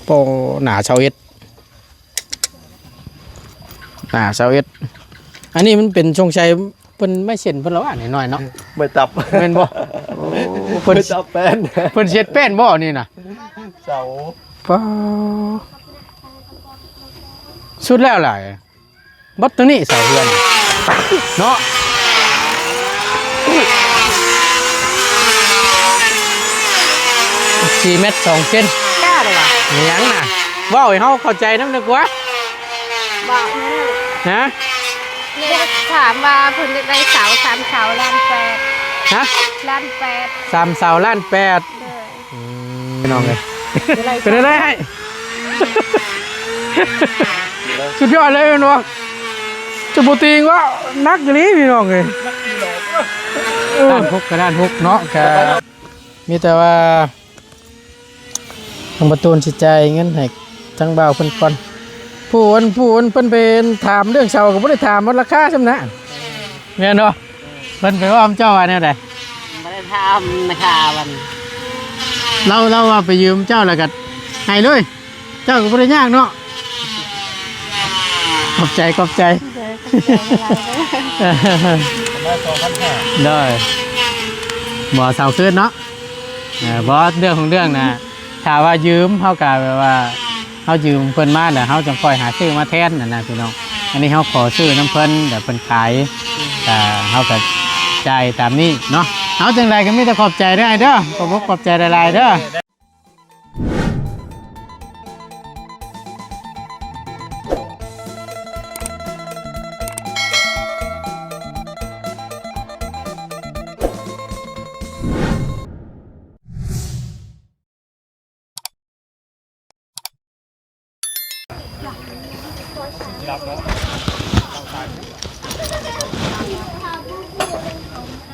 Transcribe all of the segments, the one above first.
ປາ ໜ້າຊາວເອັດ ໜ້າຊາວເອັດ. ອັນນີ້ມັນເປັນ ສົງໄສເພິ່ນໄມ້ເສັ້ນເພິ່ນລະວ່າໜ້ອຍໆເນາະ ໄມ້ຕັບ ແມ່ນບໍ່? ໂອ້ ເພິ່ນ ໄມ້ຕັບແປ້ນ ເພິ່ນຊິເຮັດແປ້ນບໍ່ນີ້ນະ? ເສົາ ປາ ສຸດແລ້ວຫຼາຍ. ບັດໂຕນີ້ເສົາເຮືອນເນາະ ສີ່ແມັດສອງເຊັນ ກ້າເດ້ຫວາ? ມີຫຍັງນະ? ເວົ້າໃຫ້ເຮົາເຂົ້າໃຈນຳໜຶ່ງກວ່າ ບອກແນ່ ຮະ? ເລກຖາມວ່າເພິ່ນຢາກໄດ້ເສົາ ສາມເສົາລ້ານແປດ ຮະ? ລ້ານແປດ ສາມເສົາລ້ານແປດ ໂດຍ. ອືມ ພີ່ນ້ອງເອີຍ ເປັນໄດ້ ສຸດຍອດເລີຍແມ່ນບໍ່? ຈະບໍ່ຕີງວ່າໜັກອີ່ຫຼີພີ່ນ້ອງເອີຍ ເອີ ດ້ານຫົກກະດ້ານຫົກເນາະ ກະມີແຕ່ວ່າທາງປະຕູນຊິຈ່າຍເງິນໃຫ້ທາງບ່າວເພິ່ນກ່ອນ. ຜູ້ອັນ ຜູ້ອັນເພິ່ນໄປຖາມເລື່ອງເສົາກໍບໍ່ໄດ້ຖາມວ່າລາຄາສ່ຳນະ ແມ່ນບໍ່? ເພິ່ນໄປເວົ້ານຳເຈົ້າວ່າແນວໃດ? ບໍ່ໄດ້ຖາມລາຄາມັນ ລາວ ລາວວ່າໄປຢືມເຈົ້າແລ້ວກໍໃຫ້ເລີຍ ເຈົ້າກໍບໍ່ໄດ້ຍາກເນາະ. ຂອບໃຈ ຂອບໃຈ ໂດຍ ຂອບໃຈຫຼາຍໆເດີ ໂດຍ ບໍ່ເຊົາຄືນເນາະ. ເອີ ບໍ່ ເລື່ອງຂອງເລື່ອງນະ ຖ້າວ່າຢືມ ເຮົາກະແບບວ່າ ເຮົາຢືມເພິ່ນມາແລ້ວ ເຮົາຈັ່ງຄ່ອຍຫາຊື້ມາແທນຫັ້ນນະພີ່ນ້ອງ. ອັນນີ້ເຮົາຂໍຊື້ນຳເພິ່ນ ແລ້ວເພິ່ນຂາຍ ກະເຮົາກະຈ່າຍຕາມນີ້ເນາະ. ເອົາ ຈັ່ງໃດກໍມີແຕ່ຂອບໃຈເດີອ້າຍເດີ ຂອບອົກຂອບໃຈຫຼາຍໆເດີ.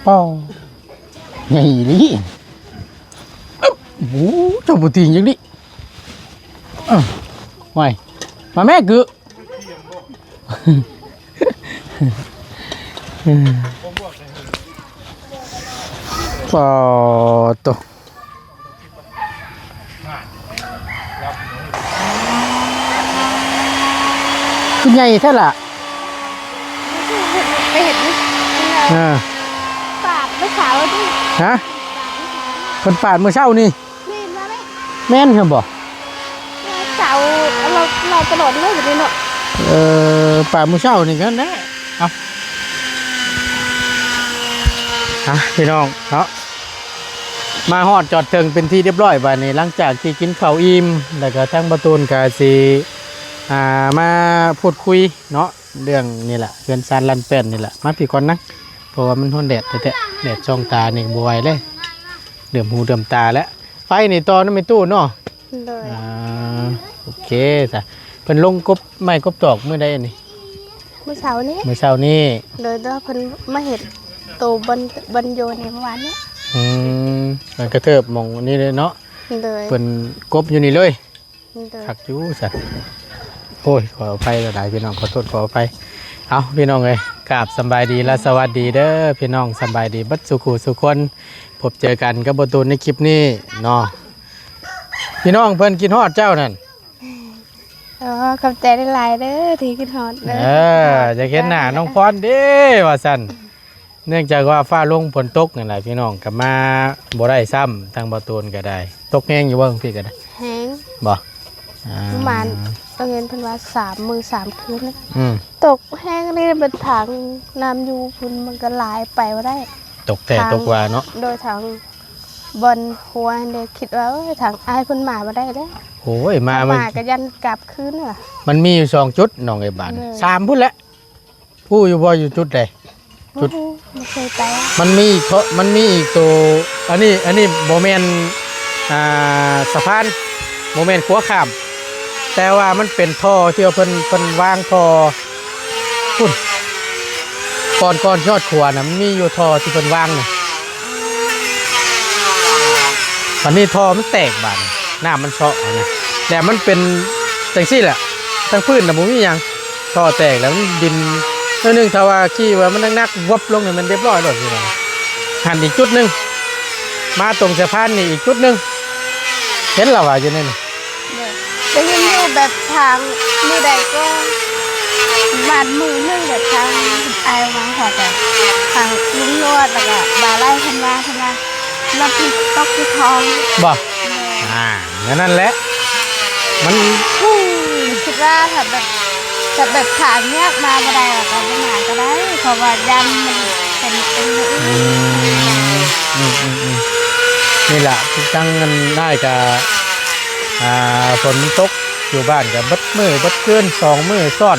ປ້າວ ໃຫຍ່ອີ່ຫຼີ ໂອ້ ເຈົ້າບໍ່ຕີງຈັກດິ ເອີ ໄວ ມາແມ່ ກື້ ປາໂຕ ຄືໃຫຍ່ແທ້ລະ ໄປເຫັນ ເອີ ປາດມື້ເຊົ້ານີ້ ຮະ ເພິ່ນປາດມື້ເຊົ້ານີ້. ແມ່ນບໍ່ແມ່? ແມ່ນຄືບໍ່? ເສົາ ເຮົາ ເຮົາຕະຫຼອດເລີຍແບບນີ້ເນາະ ເອີ ປາດມື້ເຊົ້ານີ້ກັນແຫຼະ. ເອົາ ອ່ະ ພີ່ນ້ອງເນາະ ມາຮອດຈອດເຖິງເປັນທີ່ຮຽບຮ້ອຍບາດນີ້ ຫຼັງຈາກທີ່ກິນເຂົ້າອີ່ມ ແລ້ວກໍທາງບ່າວຕູນກໍຊິ ອ່າ ມາພູດຄຸຍເນາະ ເລື່ອງນີ້ແຫຼະ ເຮືອນຊານລ້ານແປດນີ້ແຫຼະ. ມາພີ້ກ່ອນນະ ເພາະວ່າມັນຮ້ອນແດດແທ້ໆ ແດດສ່ອງຕານີ້ບໍ່ໄຫວເລີຍ ເຫຼືອມຫູເຫຼືອມຕາແລ້ວ. ໄຟນີ້ຕໍ່ນຳແມ່ຕູ້ເນາະ? ໂດຍ ອ່າ ໂອເຄຊະ. ເພິ່ນລົງກົບໄມ້ກົບຕອກມື້ໃດອັນນີ້? ມື້ເຊົ້ານີ້ ມື້ເຊົ້ານີ້. ໂດຍ ແຕ່ວ່າເພິ່ນມາເຮັດໂຕບ່ອນ ບ່ອນໂຍນໃນມື້ວານນີ້. ອືມ ມັນກະເທີບໝ່ອງນີ້ເລີຍເນາະ? ໂດຍ ເພິ່ນກົບຢູ່ນີ້ເລີຍ. ໂດຍ ຄັກຢູ່ຊະ. ໂອ້ຍ ຂໍອະໄພຫຼາຍໆ ພີ່ນ້ອງ ຂໍໂທດຂໍອະໄພ. ເອົາ ພີ່ນ້ອງເອີຍ ກາບສຳບາຍດີ ແລະ ສະຫວັດດີເດີ ພີ່ນ້ອງ ສຳບາຍດີເບິດສູ່ຄູ່ສູ່ຄົນ ພົບເຈີກັນກັບບ່າວຕູນໃນຄລິບນີ້ເນາະ. ພີ່ນ້ອງເພິ່ນຄິດຮອດເຈົ້ານັ້ນ. ອໍ ຂອບໃຈຫຼາຍໆເດີທີ່ຄິດຮອດເດີ. ເອີ ຢາກເຫັນໜ້ານ້ອງພອນເດ້ວ່າຊັ້ນ. ເນື່ອງຈາກວ່າຟ້າລົງຝົນຕົກນັ້ນແຫຼະພີ່ນ້ອງ ກໍມາບໍ່ໄດ້ຊ້ຳ ທາງບ່າວຕູນກໍໄດ້. ຕົກແຮງຢູ່ບໍ່ ທາງພີ້ກໍໄດ້? ແຮງ. ບໍ່? ອ່າ ປະມານ ເອີ ເພິ່ນວ່າສາມມື້ສາມຄືນ. ອືມ ຕົກແຮງນີ້ ເປັນທາງນ້ຳຢູ່ພຸ້ນ ມັນກໍຫຼາຍ ໄປບໍ່ໄດ້. ຕົກແທ້ຕົກວ່າເນາະ. ໂດຍ ທາງບ່ອນຄົວຫັ້ນເດ້ ຄິດວ່າ ເອີຍ ທາງອ້າຍເພິ່ນມາບໍ່ໄດ້ເດ້. ໂອ້ຍ ມາ ມາກໍຢ້ານກັບຄືນວ່າ. ມັນມີຢູ່ສອງຈຸດ ນ້ອງເອີຍ ບາດ ເອີ ສາມພຸ້ນແຫຼະ. ຮູ້ຢູ່ບໍ່ ຢູ່ຈຸດໃດ? ຈຸດ ບໍ່ຮູ້ ບໍ່ເຄີຍໄປ. ມັນມີອີກເທາະ ມັນມີອີກໂຕ ອັນນີ້ ອັນນີ້ບໍ່ແມ່ນ ອ່າ ສະພານ ບໍ່ແມ່ນຂົວຂ້າມ ແຕ່ວ່າມັນເປັນທໍ່ທີ່ວ່າເພິ່ນ ເພິ່ນວາງທໍ່ພຸ້ນ ກ່ອນ ກ່ອນຊິຮອດຂົວນະ ມັນມີຢູ່ທໍ່ທີ່ເພິ່ນວາງນະ. ບັດນີ້ທໍ່ມັນແຕກບາດນີ້ ນ້ຳມັນເຊາະຫັ້ນນະ ແລ້ວມັນເປັນຈັ່ງຊີ້ແຫຼະ ທາງພື້ນນະບໍ່ມີຫຍັງ ທໍ່ແຕກແລ້ວມັນດິນໜ້ອຍໜຶ່ງ ຖ້າວ່າຂີ່ວ່າມັນໜັກໆ ວັບລົງນີ້ແມ່ນຮຽບຮ້ອຍໂລດ. ຫັ້ນອີກຈຸດໜຶ່ງ ມາຕົງສະພານນີ້ອີກຈຸດໜຶ່ງ ເຫັນລະວ່າຢູ່ໃນນີ້ ໂດຍ ໄດ້ຍິນຢູ່ແບບທາງມື້ໃດກໍປະມານມື້ໜຶ່ງ ແບບທາງອ້າຍວາງເຂົາກະ ທາງລຸງນວດ ແລ້ວກະບ່າວໄລ່ເພິ່ນວ່າ ເພິ່ນວ່າລົດມັນຕົກຢູ່ທອງ. ບໍ່? ແມ່ນ. ອ່າ ແນວນັ້ນແຫຼະ ມັນ ຄິດວ່າຖ້າແບບ ຖ້າແບບຖ້າແຍກມາບໍ່ໄດ້ ແລ້ວກໍບໍ່ມາກໍໄດ້ ເພາະວ່າຢ້ານມັນເປັນ ເປັນຢູ່ອີກ. ອືມ ອືມໆໆ ນີ້ລະ ທາງອັນອ້າຍກະ ອ່າ ຝົນມັນຕົກ ຢູ່ບ້ານກໍເບິດມື້ເບິດຄືນ ສອງມື້ຊ້ອນ.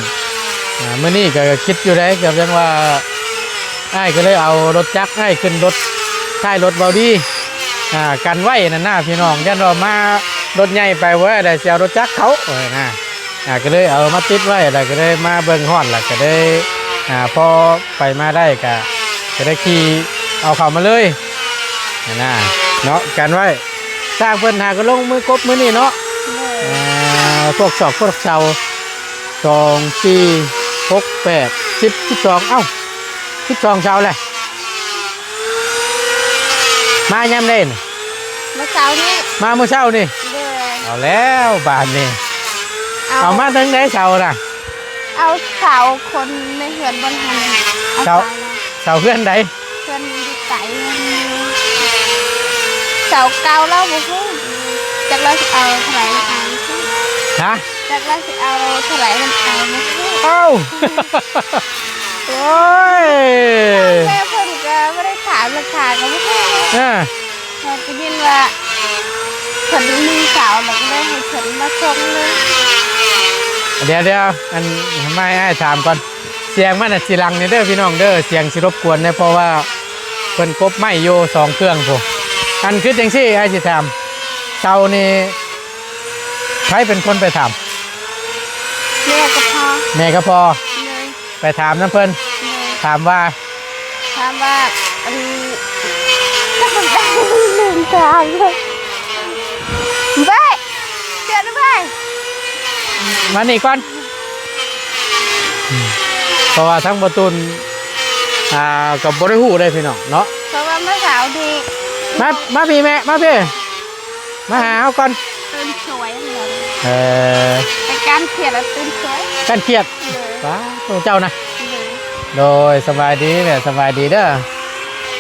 ອ່າ ມື້ນີ້ກໍຄິດຢູ່ໃດ ກໍຍັງວ່າ ອ້າຍກໍເລີຍເອົາລົດຈັກ ອ້າຍຂຶ້ນລົດ ທ້າຍລົດເວົ້າດີ ອ່າ ກັນໄວ້ນັ້ນນະພີ່ນ້ອງ ຢ້ານວ່າມາລົດໃຫຍ່ໄປບໍ່ໄດ້ ຊິເອົາລົດຈັກເຂົ້າ ວ່າຊັ້ນນະ. ອ່າ ກໍເລີຍເອົາມາຕິດໄວ້ ແລ້ວກໍເລີຍມາເບິ່ງຮອດ ແລ້ວກໍເລີຍ ອ່າ ພໍໄປມາໄດ້ ກໍ ກໍໄດ້ຂີ່ເອົາເຂົ້າມາເລີຍຫັ້ນນະເນາະ ກັນໄວ້. ຊ່າງເພິ່ນຫາກໍລົງມືກົບມື້ນີ້ເນາະ. ໂດຍ. ອ່າ ພວກຊອກພວກເສົາ ສອງ ສີ່ ຫົກ ແປດ ສິບ ສິບສອງ ເອົ້າ ສິບສອງເສົາແຫຼະ. ມາຍາມໃດນີ້? ມື້ເຊົ້ານີ້. ມາມື້ເຊົ້ານີ້? ໂດຍ. ເອົາແລ້ວບາດນີ້ ເອົາ ເອົາມາທາງໃດເສົານະ? ເອົາເສົາຄົນໃນເຮືອນບໍ່ທັນ ເອົາ ເສົາ ເສົາເຮືອນໃດ? ເພິ່ນຢູ່ໄກ ເສົາເກົ່າລາວບໍ່ຮູ້ ຈັກລາວຊິເອົາເທົ່າໃດ ຮະ? ຈັກລາວຊິເອົາເທົ່າໃດ ມັນເອົາບໍ່ຮູ້. ເອົ້າ ໂອ້ຍ ແມ່ເພິ່ນກໍບໍ່ໄດ້ຖາມລາຄາກໍບໍ່ຮູ້. ເອີ ເຮົາໄດ້ຍິນວ່າເພິ່ນມີເສົາ ແລ້ວກໍເລີຍໃຫ້ເພິ່ນມາສົ່ງເລີຍ. ດຽວໆ ອັນ ມາໃຫ້ອ້າຍຖາມກ່ອນ. ສຽງມັນນະຊິດັງແດ່ເດີພີ່ນ້ອງເດີ ສຽງຊິລົບກວນແດ່ ເພາະວ່າເພິ່ນກົບໄມ້ຢູ່ສອງເຄື່ອງພຸ້ນ. ອັນຄືຈັ່ງຊີ້ ອ້າຍຊິຖາມ ເສົານີ້ໃຜເປັນຄົນໄປຖາມ? ແມ່ກັບພໍ່. ແມ່ກັບພໍ່. ໂດຍ. ໄປຖາມນຳເພິ່ນ. ໂດຍ. ຖາມວ່າ ຖາມວ່າ ອັນ ກໍເພິ່ນໄປລືມຖາມເລີຍ. ໄປ ເຊີນໄປ ມານີ້ກ່ອນ. ເພາະວ່າທັງບໍ່ຕູນ ອ່າ ກໍບໍ່ໄດ້ຮູ້ເດ້ພີ່ນ້ອງເນາະ ເພາະວ່າມື້ເຊົ້ານີ້ ມາ ມາພີ້ແມ່ ມາພີ້ ມາຫາເຮົາກ່ອນ. ຕື່ນສວຍ ເອີ ໄປກ້ານຂຽດແລ້ວຕື່ນສວຍ ກ້ານຂຽດ. ໂດຍ. ປ້າ ໂຕເຈົ້ານະ. ໂດຍ. ໂດຍ ສະບາຍດີແມ່ ສະບາຍດີເດີ.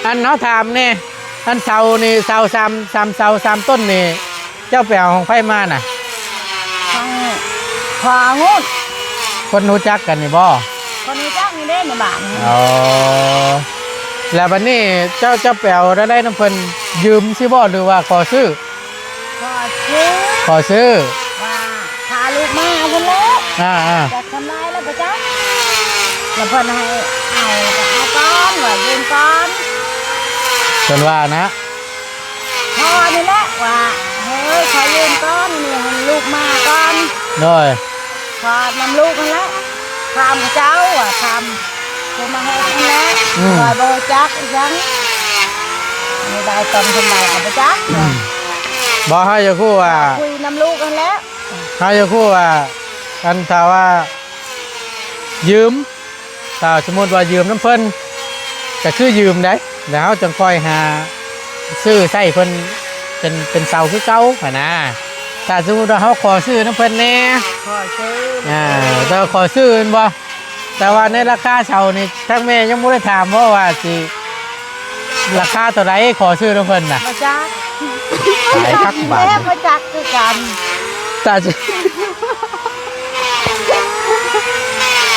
ອັນ ເຮົາຖາມແດ່ ອັນເສົານີ້ ເສົາສາມ ສາມເສົາ ສາມຕົ້ນນີ້ ເຈົ້າໄປເອົາຂອງໃຜມານະ? ຂອງພໍ່ງູດ. ຄົນຮູ້ຈັກກັນນີ້ບໍ່? ຄົນຮູ້ຈັກນີ້ເດ້ໃນບ້ານ. ອໍ ແລ້ວບັດນີ້ເຈົ້າ ເຈົ້າໄປເອົາໄດ້ນຳເພິ່ນ ຢືມຊິບໍ່ ຫຼືວ່າຂໍຊື້? ຂໍຊື້. ຂໍຊື້ ວ່າພາລູກມາເພິ່ນແຫຼະ. ອ່າໆ ຈັກທຳລາຍແລ້ວບໍ່ຈັກ ແລ້ວເພິ່ນໃຫ້ເອົາກໍເອົາກ່ອນ ວ່າຢືມກ່ອນ ເພິ່ນວ່ານະ. ພໍ່ນີ້ແຫຼະວ່າ ເຮີ້ຍ ຂໍຢືມກ່ອນ ນີ້ໃຫ້ລູກມາກ່ອນ. ໂດຍ. ຂໍນຳລູກຫັ້ນແຫຼະ ຖາມເຂົາເຈົ້າວ່າ ຖາມຜູ້ມາເຮັດຫັ້ນແຫຼະ. ອືມ. ວ່າບໍ່ຮູ້ຈັກອີຫຍັງ ນີ້ໄດ້ຕອນເພິ່ນໄດ້ກໍບໍ່ຈັກ. ອືມ. ບໍ່ ເຮົາຢາກຮູ້ວ່າ ຄຸຍນຳລູກຫັ້ນແຫຼະ ເຮົາຢາກຮູ້ວ່າ ອັນ ຖ້າວ່າຢືມ ຖ້າສົມມຸດວ່າຢືມນຳເພິ່ນ ກໍຄືຢືມໄດ໋ ແລ້ວເຮົາຈັ່ງຄ່ອຍຫາຊື້ໃຊ້ເພິ່ນເປັນ ເປັນເສົາຄືເກົ່າຫັ້ນນະ. ຖ້າສົມມຸດວ່າເຮົາຂໍຊື້ນຳເພິ່ນແດ່ ຂໍຊື້ ອ່າ ແຕ່ວ່າຂໍຊື້ແມ່ນບໍ່? ແຕ່ວ່າໃນລາຄາເສົານີ້ ທາງແມ່ຍັງບໍ່ໄດ້ຖາມບໍ່ວ່າຊິ ລາຄາເທົ່າໃດ ຂໍຊື້ນຳເພິ່ນນະ? ບໍ່ຈັກ. ຕາຍຄັກບາດນີ້ ແມ່ບໍ່ຈັກຄືກັນ. ຕາຍ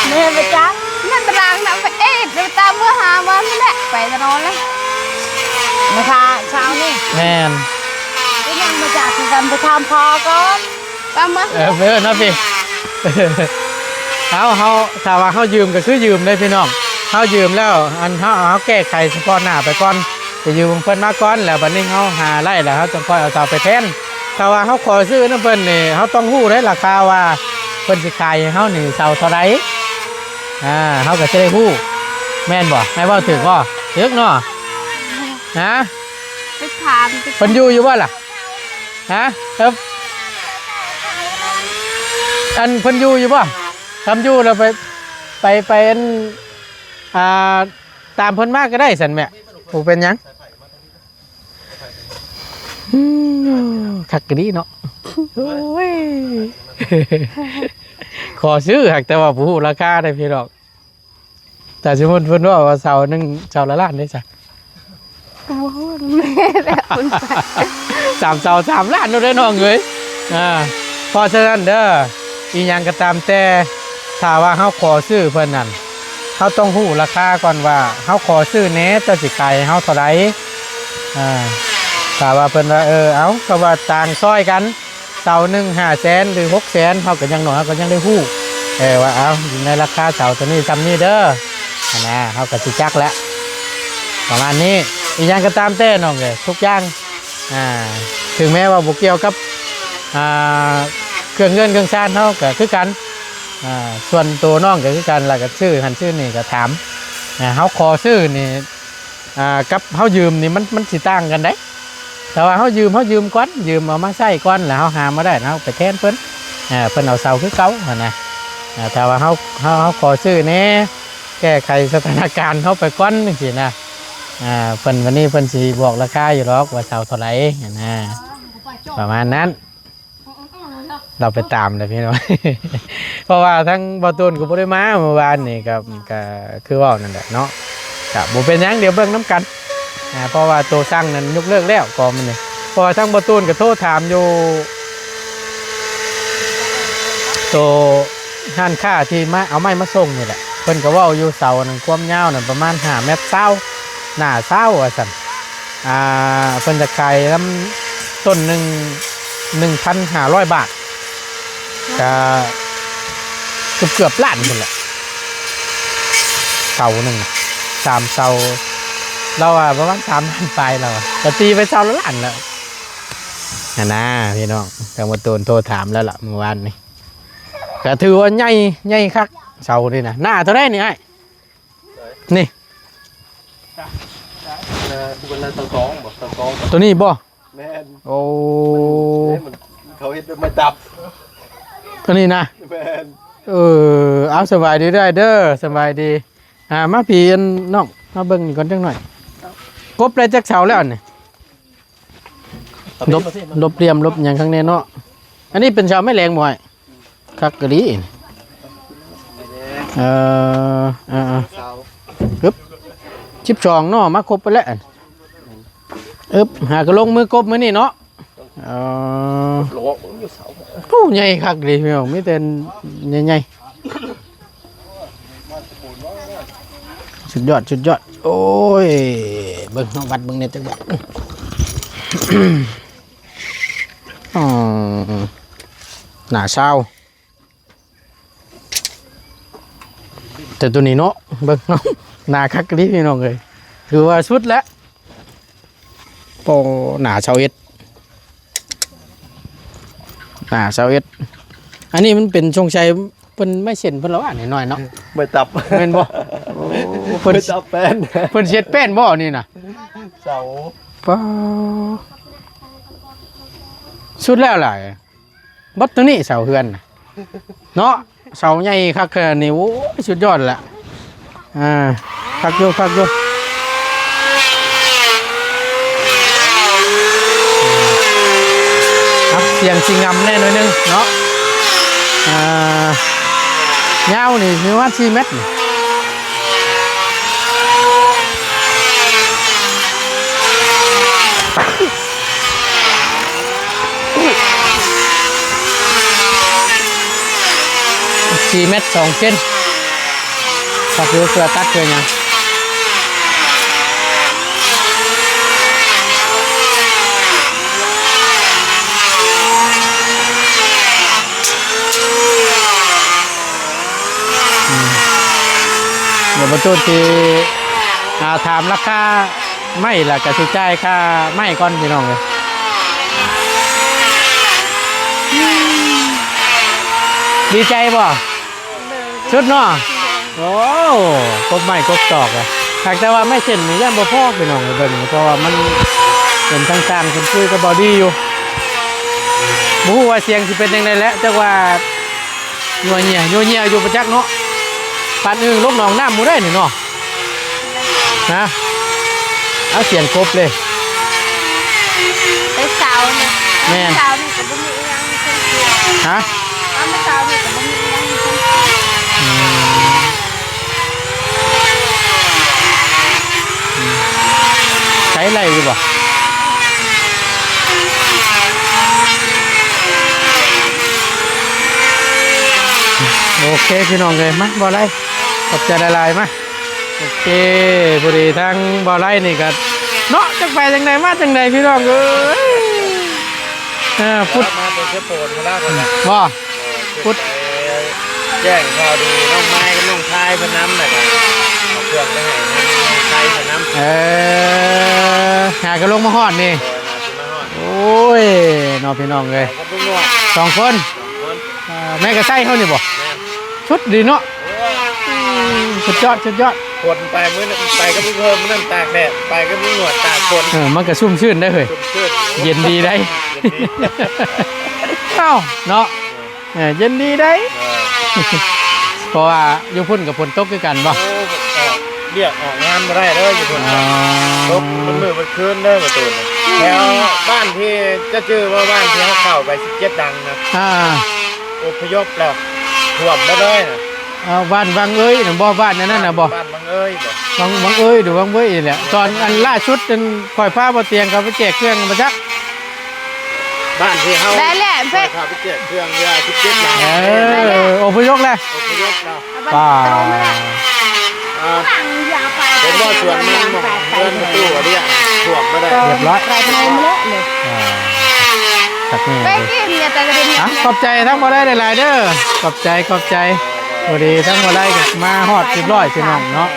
ແມ່ບໍ່ຈັກ. ແມ່ຕາລາງນຳໄປເອດ ຕາມເມືອຫາວັນແຫຼະ ໄປຕະນອນແລ້ວ ລາຄາເຊົ້ານີ້. ແມ່ນ. ກໍຍັງບໍ່ຈັກຄືກັນ ໄປຖາມພໍ່ກ່ອນ. ຕາມມາ ເອີ ເອີ ເນາະພີ່. ເອົາ ເຮົາ ຖ້າວ່າເຮົາຢືມກໍຄືຢືມເດ້ພີ່ນ້ອງ ເຮົາຢືມແລ້ວ ອັນ ເຮົາ ເຮົາແກ້ໄຂສະເພາະໜ້າໄປກ່ອນ ໄປຢືມຂອງເພິ່ນມາກ່ອນ ແລ້ວບັດນີ້ເຮົາຫາໄດ້ແລ້ວ ເຮົາຈັ່ງຄ່ອຍເອົາເສົາໄປແທນ. ຖ້າວ່າເຮົາຂໍຊື້ນຳເພິ່ນນີ້ ເຮົາຕ້ອງຮູ້ເດ້ລາຄາວ່າເພິ່ນຊິຂາຍໃຫ້ເຮົານີ້ເສົາເທົ່າໃດ ອ່າ ເຮົາກໍຊິໄດ້ຮູ້ ແມ່ນບໍ່? ອ້າຍເວົ້າຖືກບໍ່? ຖືກເນາະ. ຮະ? ໄປຖາມ ເພິ່ນຢູ່ຢູ່ບໍ່ລະ? ຮະ? ເອີ ອັນເພິ່ນຢູ່ຢູ່ບໍ່? ຄັນຢູ່ແລ້ວໄປ ໄປ ໄປ ອັນ ອ່າ ຕາມເພິ່ນມາກໍໄດ້ຊັ້ນແມ່ ບໍ່ເປັນຫຍັງ. ອືມ ຄັກກະດີເນາະ. ໂອ້ຍ ຂໍຊື້ ຫາກແຕ່ວ່າບໍ່ຮູ້ລາຄາເດ້ພີ່ນ້ອງ. ແຕ່ສົມມຸດເພິ່ນເວົ້າວ່າເສົາໜຶ່ງ ເສົາລະລ້ານເດ້ຊະ. ກໍບໍ່ຮູ້ແຫຼະ ເພິ່ນໄປ ສາມເສົາສາມລ້ານໂລດເດ້ນ້ອງເອີຍ. ອ່າ ເພາະສະນັ້ນເດີ ອີ່ຫຍັງກໍຕາມແຕ່ ຖ້າວ່າເຮົາຂໍຊື້ເພິ່ນນັ້ນ ເຮົາຕ້ອງຮູ້ລາຄາກ່ອນວ່າ ເຮົາຂໍຊື້ແດ່ ເຈົ້າຊິຂາຍໃຫ້ເຮົາເທົ່າໃດ? ອ່າ ຖ້າວ່າເພິ່ນວ່າ ເອີ ເອົາ ກໍວ່າຕ່າງຊ່ອຍກັນ ເສົາໜຶ່ງຫ້າແສນ ຫຼື ຫົກແສນ ເຮົາກໍຢ່າງໜ້ອຍເຮົາກໍຍັງໄດ້ຮູ້ ເອີ ວ່າ ເອົາ ຢູ່ໃນລາຄາເສົາໂຕນີ້ຊ່ຳນີ້ເດີ ຫັ້ນນະ ເຮົາກໍຊິຈັກແລ້ວ ປະມານນີ້. ອີ່ຫຍັງກໍຕາມແຕ່ນ້ອງເອີຍ ທຸກຢ່າງ ອ່າ ເຖິງແມ້ວ່າບໍ່ກ່ຽວກັບ ອ່າ ເຄື່ອງເຮືອນເຄື່ອງຊານເຮົາກໍຄືກັນ ອ່າ ສ່ວນໂຕນ້ອງກໍຄືກັນ ແລ້ວກໍຊື້ຫັ້ນຊື້ນີ້ກໍຖາມ ອ່າ ເຮົາຂໍຊື້ນີ້ ອ່າ ກັບເຮົາຢືມນີ້ ມັນ ມັນຊິຕ່າງກັນໃດ໋. ແຕ່ວ່າເຮົາຢືມ ເຮົາຢືມກ່ອນ ຢືມເອົາມາໃຊ້ກ່ອນ ແລ້ວເຮົາຫາມາໄດ້ ເຮົາໄປແທນເພິ່ນ ເອີ ເພິ່ນເອົາເສົາຄືເກົ່າຫັ້ນນະ. ອ່າ ຖ້າວ່າເຮົາ ເຮົາ ເຮົາຂໍຊື້ແດ່ ແກ້ໄຂສະຖານະການເຮົາໄປກ່ອນ ຈັ່ງຊີ້ນະ. ອ່າ ເພິ່ນ ວັນນີ້ເພິ່ນຊິບອກລາຄາຢູ່ດອກວ່າເສົາເທົ່າໃດຫັ້ນນະ ປະມານນັ້ນ. ລາວໄປຕາມແລ້ວພີ່ນ້ອງ ເພາະວ່າທາງບ່າວຕູນກໍບໍ່ໄດ້ມາມື້ວານນີ້ ກໍ ກໍຄືເວົ້ານັ້ນແຫຼະເນາະ ກໍບໍ່ເປັນຫຍັງ ດຽວເບິ່ງນຳກັນ ອ່າ ເພາະວ່າໂຕສັ່ງນັ້ນຍົກເລີກແລ້ວກໍມື້ນີ້ ເພາະວ່າທາງບ່າວຕູນກໍໂທຖາມຢູ່ ໂຕຮ້ານຄ້າທີ່ມາເອົາໄມ້ມາສົ່ງນີ້ແຫຼະ ເພິ່ນກໍເວົ້າຢູ່ເສົານັ້ນຄວາມຍາວນັ້ນປະມານຫ້າແມັດຊາວ ໜ້າຊາວວ່າຊັ້ນ. ອ່າ ເພິ່ນຈະຂາຍນຳຕົ້ນໜຶ່ງ ໜຶ່ງພັນຫ້າຮ້ອຍບາດ ກະເກືອບໆລ້ານພຸ້ນແຫຼະ ເສົາໜຶ່ງ ສາມເສົາ ລາວວ່າປະມານສາມລ້ານປາຍ ລາວວ່າ ກະຕີໄປເສົາລະລ້ານແລ້ວຫັ້ນນາພີ່ນ້ອງ. ທາງບ່າວຕູນໂທຖາມແລ້ວລະມື້ວານນີ້ ກະຖືວ່າໃຫຍ່ ໃຫຍ່ຄັກເສົານີ້ນະ. ໜ້າເທົ່າໃດນີ້ອ້າຍ? ນີ້ ເອີ ເປັນລະຊາວສອງບໍ່ ຊາວສອງ ໂຕນີ້ບໍ່? ແມ່ນ ໂອ້ ເອີ ມັນ ເຂົາເຮັດແບບໄມ້ຕັບ ໂຕນີ້ນະ ແມ່ນ ເອີ ເອົາ ສະບາຍດີເດີ ສະບາຍດີ. ອ່າ ມາພີ້ ອັນນ້ອງ ມາເບິ່ງນີ້ກ່ອນຈັກໜ້ອຍ ກົບໄດ້ຈັກເສົາແລ້ວນີ້? ລົບ ລົບຫຼ່ຽມ ລົບຫຍັງຂ້າງໃນເນາະ. ອັນນີ້ເປັນເສົາໄມ້ແຫຼງບໍ່ອ້າຍ? ຄັກອີ່ຫຼີ ເອີ ເອີ ເອີ ຊາວ ຮຶບ ສິບສອງເນາະ ມາຄົບໄປແລ້ວ ອຶບ ຫາກໍລົງມືກົບມື້ນີ້ເນາະ. ເອີ ໂອ້ ໃຫຍ່ຄັກເດພີ່ນ້ອງ ມີແຕ່ໃຫຍ່ໆ ສຸດຍອດ ສຸດຍອດ. ໂອ້ຍ ເບິ່ງ ເຮົາວັດເບິ່ງແດ່ຈັກບາດ ອໍ ໜ້າຊາວ ແຕ່ໂຕນີ້ເນາະ ເບິ່ງ ໜ້າຄັກອີ່ຫຼີພີ່ນ້ອງເອີຍ ຖືວ່າສຸດແລ້ວ. ໂອ້ ໜ້າຊາວເອັດ ໜ້າຊາວເອັດ. ອັນນີ້ມັນເປັນ ສົງໄສເພິ່ນໄມ້ເສັ້ນເພິ່ນລະວ່າໜ້ອຍໆເນາະ ໄມ້ຕັບ ແມ່ນບໍ່? ໂອ້ ເພິ່ນ ໄມ້ຕັບແປ້ນ ເພິ່ນຊິເຮັດແປ້ນບໍ່ນີ້ນະ? ເສົາ ປ້າ ສຸດແລ້ວຫຼາຍ. ບັດໂຕນີ້ເສົາເຮືອນນະເນາະ ເສົາໃຫຍ່ຄັກຂະໜາດນີ້ ໂອ້ຍ ສຸດຍອດລະ. ອ່າ ຄັກຢູ່ ຄັກຢູ່. ອ່ະ ສຽງຊິງຳແດ່ໜ້ອຍໜຶ່ງເນາະ. ອ່າ ຍາວນີ້ປະມານສີ່ແມັດນີ້. ສີ່ແມັດສອງເຊັນ ກໍຄືເພື່ອຕັດເພື່ອຫຍັງ. ອືມ ດຽວບໍ່ຕູດຊິ ອ່າ ຖາມລາຄາໄມ້ ແລ້ວກໍຊິຈ່າຍຄ່າໄມ້ກ່ອນ ພີ່ນ້ອງເອີຍ. ດີໃຈບໍ່? ສຸດເນາະ. ໂອ້ ກົບໄມ້ກົບຕອກອະ ຫາກແຕ່ວ່າໄມ້ເສັ້ນນີ້ຢ້ານບໍ່ພໍ ພີ່ນ້ອງເອີຍ ເບິ່ງ ເພາະວ່າມັນເປັນທາງຊ່າງເພິ່ນຄຸຍກັບເບົາດີຢູ່. ບໍ່ຮູ້ວ່າສຽງຊິເປັນຈັ່ງໃດແຫຼະ ຈັກວ່າ ຍົວເຍຍ ຍົວເຍຍຢູ່ປະຈັກເນາະ. ປານອຶ່ງລົງໜອງນ້ຳໝູ່ໄດ໋ນີ້ເນາະ. ຮະ ເອົາສຽງກົບເລີຍ ແຕ່ເຊົ້ານີ້. ແມ່ນ ເຊົ້ານີ້ກໍບໍ່ມີອີ່ຫຍັງ ຮະ? ຕອນເຊົ້ານີ້ກໍບໍ່ມີຫຍັງ. ອືມ ອືມ ໃຊ້ໄດ້ຢູ່ບໍ່? ໂອເຄ ພີ່ນ້ອງເອີຍ ມາ ບໍ່ໄດ້ ຂອບໃຈຫຼາຍໆ ມາ. ໂອເຄ ພໍດີທາງບ່າວໄລນີ້ກໍເນາະ ຈັກໄປຈັ່ງໃດມາຈັ່ງໃດ ພີ່ນ້ອງເອີຍ. ເອີ ພຸດ ມາແຕ່ເຊໂປນພຸ້ນລະ ບໍ່ ພຸດ ແຈ້ງຂ່າວດີນ້ອງໄມ້ກັບນ້ອງຊາຍເພິ່ນນຳ ແລ້ວກໍເອົາເຄື່ອງໄປໃຫ້ນ້ອງຊາຍເພິ່ນນຳ. ເອີ ຫາກໍລົງມາຮອດນີ້. ໂອ້ຍ ເນາະ ພີ່ນ້ອງເອີຍ ສອງຄົນ ສອງຄົນ. ອ່າ ແມ່ກະໄຊເຮົານີ້ບໍ່? ແມ່ນ ສຸດດີເນາະ. ໂອ້ຍ ອືມ ສຸດຍອດ ສຸດຍອດ. ຝົນໄປມື້ນັ້ນ ໄປກັບລຸງເຮີມ ມື້ນັ້ນຕາກແດດ ໄປກັບລຸງໜວດຕາກຝົນ. ເອີ ມັນກະຊຸ່ມຊື່ນໄດ໋ເຮີ້ຍ ເຢັນດີໄດ໋. ເອົ້າ ເນາະ ເອີ ເຢັນດີໄດ໋. ເອີ ເພາະວ່າຢູ່ພຸ້ນກະຝົນຕົກຄືກັນບໍ່? ໂອ້ ອອກວຽກອອກງານບໍ່ໄດ້ເດີຢູ່ພຸ້ນ. ອໍ ຕົກເບິດມື້ເບິດຄືນເດີປະຕູນ. ແຖວບ້ານທີ່ ຈະຈື່ວ່າບ້ານທີ່ເຮົາເຂົ້າໄປສິບເຈັດຫຼັງນະ ອ່າ ອົບພະຍົບແລ້ວ ຖ້ວມໝົດເລີຍນະ. ເອົາ ບ້ານວັງເອີຍນະບໍ່? ບ້ານອັນນັ້ນນະບໍ່? ບ້ານວັງເອີຍບໍ່? ວັງ ວັງເອີຍ ຫຼືວັງເວີຍນີ້ແຫຼະ. ຕອນອັນລ່າສຸດ ອັນຂ້ອຍພາບໍ່ຕຽງເຂົາໄປແຈກເຄື່ອງບໍ່ຈັກ ບ້ານທີ່ເຮົາ ໄດ້ແຫຼະ ຂ້ອຍພາໄປແຈກເຄື່ອງເທື່ອສິບເຈັດຫຼັງ. ເອີ ອົບພະຍົບແລ້ວ ອົບພະຍົບແລ້ວ. ປ້າ ເຫັນບໍ່ ສວນມັນ ເຮືອນປະຕູອະເດຍ ຖ້ວມບໍ່ໄດ້ ຮຽບຮ້ອຍ ອ່າ ຄັກແນ່ເລີຍ. ອ່ະ ຂອບໃຈທັງບໍ່ໄດ້ຫຼາຍໆເດີ ຂອບໃຈ ຂອບໃຈ. ພໍດີທັງບໍ່ໄດ້ກໍມາຮອດຮຽບຮ້ອຍ ພີ່ນ້ອງເນາະ.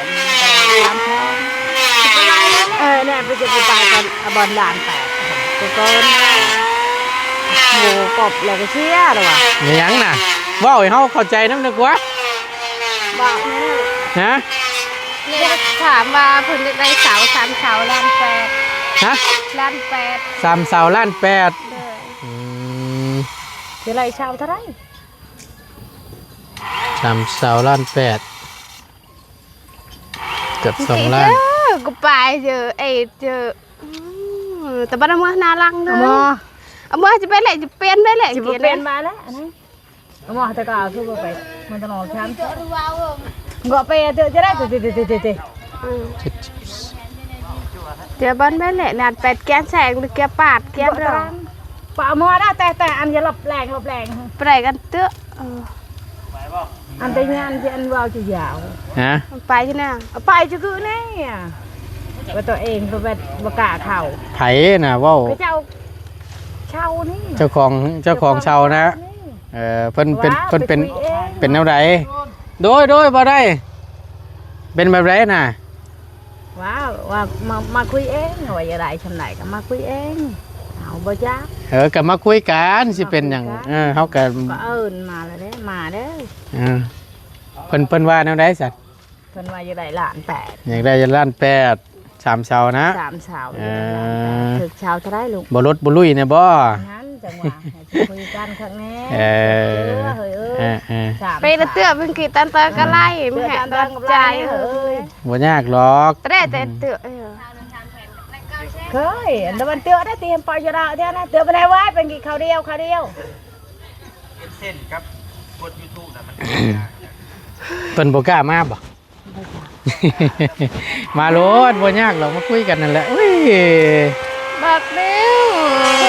ເອີ ແນ່ ໄປຈະໄປ ໄປກັນ ອາ ບ່ອນຫຼານໄປ ໂຕໂຕນະ ໂຫ ກອບແລ້ວກໍເຊຍແລ້ວວ່າ ມີຫຍັງນະ ເວົ້າໃຫ້ເຮົາເຂົ້າໃຈນຳໜຶ່ງກວ່າ ບອກແນ່ ຮະ? ເລກຖາມວ່າເພິ່ນຢາກໄດ້ເສົາ ສາມເສົາລ້ານແປດ. ຮະ? ລ້ານແປດ ສາມເສົາລ້ານແປດ. ໂດຍ ອືມ ຊິໄດ້ເສົາເທົ່າໃດ? ສາມເສົາລ້ານແປດ ເກືອບສອງລ້ານ. ເອີ ກໍໄປເຈີ ເອີ ເຈີ ອືມ ແຕ່ບັດເອົາເມືອໜ້າຫຼັງເດີ ເອົາເມືອ ເອົາເມືອຊິໄປແຫຼະ ຊິປ່ຽນໄປແຫຼະ ຊິບໍ່ປ່ຽນບາດແລ້ວ ອັນນັ້ນ ເອົາເມືອແຕ່ກໍເອົາຄືບໍ່ໄປ ມັນຕະຫຼອດຊັ້ນ ກໍໄປເດີ ຈະໄດ້ ເຕ ເຕ ເຕ ເຕ ອືມ ເຈັດສິບ ເຈອບັນໄປແຫຼະ ນານແປດ ກຽນແສງ ຫຼື ກຽນປາດ ກຽນເດີ ປະເອົາເມືອໄດ້ ແຕ່ ແຕ່ອັນຢ່າຫຼົບແລງ ຫຼົບແລງ ໄປໄດ້ກັນເຕີ ເອີ ອັນແຕ່ຍານທີ່ອັນເວົ້າຈະຍາວ ຮະ? ໄປທີ່ນາ ໄປຈະຄືນີ້ ວ່າຕົວເອງກໍແບບບໍ່ກ້າເຂົ້າ ໃຜນະເວົ້າ? ເຂົາເຈົ້າເຊົ່ານີ້ ເຈົ້າຂອງ ເຈົ້າຂອງເຊົ່ານະ ເອີ ເພິ່ນເປັນ ເພິ່ນເປັນ ເປັນແນວໃດ? ໂດຍ ໂດຍ ບໍ່ໄດ້ ເປັນແບບໃດນະ? ວ່າ ວ່າມາ ມາຄຸຍເອງ ວ່າຢາກໄດ້ຊ່ຳໃດກໍມາຄຸຍເອງ ເຮົາບໍ່ຈັກ ເອີ ກໍມາຄຸຍກັນ ຊິເປັນຫຍັງ ເອີ ເຮົາກໍ ກໍເອີ້ນມາແລ້ວເດ້ ມາເດີ ເອີ ເພິ່ນ ເພິ່ນວ່າແນວໃດຊັ້ນ? ເພິ່ນວ່າຢາກໄດ້ລ້ານແປດ ຢາກໄດ້ລ້ານແປດ ສາມເສົານະ ສາມເສົາ ເອີ ຖືກເສົາເທົ່າໃດລູກ? ບໍ່ລົດບໍ່ລຸຍແນ່ບໍ່? ນັ້ນຈັ່ງວ່າ ໃຫ້ຄຸຍກັນຄັກແນ່ ເອີ ເອີ ເອີ ເອີ ໄປເທື່ອເພິ່ນກີດຕັນຕາກະໄລ ແມ່ດອກໃຈ ເອີຍ ບໍ່ຍາກຫຼອກ ແຕ່ແຕ່ເທື່ອ ເອີ ເຄີຍ ອັນຕະວັນເທື່ອໄດ້ຕີ ປອຍຢູ່ດາວເທື່ອນະ ເທື່ອບໍ່ໄດ້ວ່າເປັນກີດເຂົ້າດຽວ ເຂົ້າດຽວ ເປັນເສັ້ນກັບກົດຢູທູບນະ ມັນ ເພິ່ນບໍ່ກ້າມາບໍ່? ມາໂລດ ບໍ່ຍາກດອກ ມາຄຸຍກັນນັ້ນແຫຼະ ອຸ້ຍ ບັກເດວ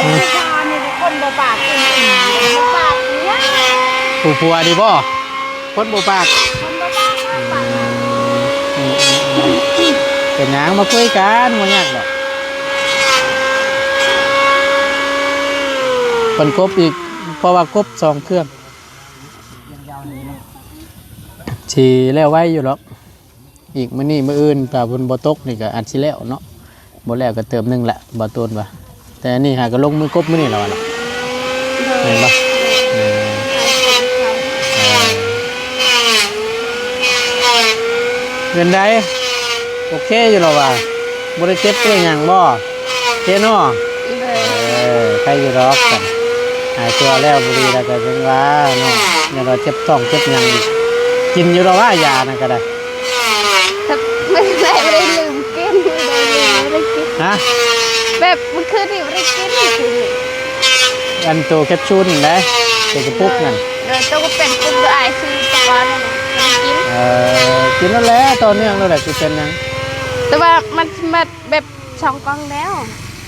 ອືມ ຜູ້ຊາຍນີ້ຄົນບໍ່ປາກອີ່ຫຼີ ບໍ່ປາກອີ່ຫຍັງ ຜູ້ຜົວນີ້ບໍ່? ຄົນບໍ່ປາກ ຄົນບໍ່ປາກ ອືມ ປາກຫຍັງ ອືມ ເປັນຫຍັງ ມາຄຸຍກັນ ບໍ່ຍາກດອກ ເພິ່ນກົບອີກ ເພາະວ່າກົບສອງເຄື່ອງ ຊິແລ້ວໄວຢູ່ດອກ ອີກມື້ນີ້ມື້ອື່ນ ຖ້າຝົນບໍ່ຕົກນີ້ກໍອາດຊິແລ້ວເນາະ ບໍ່ແລ້ວກໍເຕີມໜຶ່ງແຫຼະ ບ່າວຕູນວ່າ ແຕ່ອັນນີ້ຫາກໍລົງມືກົບມື້ນີ້ແລ້ວວ່າ ແມ່ນບໍ່? ເອີ ເອີ ເປັນໃດ? ໂອເຄຢູ່ແລ້ວວ່າ ບໍ່ໄດ້ເຈັບບໍ່ໄດ້ຫຍັງບໍ່? ໂອເຄເນາະ ໂດຍ ເອີ ໄຄຢູ່ດອກ ຫາຍຕົວແລ້ວ ບໍ່ດີແລ້ວກໍຍັງວ່າເນາະ ຍັງວ່າເຈັບທ້ອງເຈັບຫຍັງອີກ ກິນຢູ່ດອກວ່າ ຢານັ້ນກໍໄດ້ ແບບມື້ແລກບໍ່ໄດ້ລືມກິນ ມື້ໃດລືມບໍ່ໄດ້ກິນ ຮະ? ແບບມື້ຄືນນີ້ບໍ່ໄດ້ກິນ ຄືນນີ້ ອັນໂຕແຄບຊູນນີ້ໄດ໋ ໂຕກະປຸກນັ້ນ ໂດຍ ໂຕກະເປັນປຸກ ໂດຍ ອ້າຍຊື້ຕະກອນນັ້ນນະ ກິນ ເອີ ກິນແລ້ວແຫຼະ ຕໍ່ເນື່ອງແລ້ວແຫຼະ ຊິເປັນຫຍັງ ແຕ່ວ່າມັນ ມັນແບບສອງກ່ອງແລ້ວ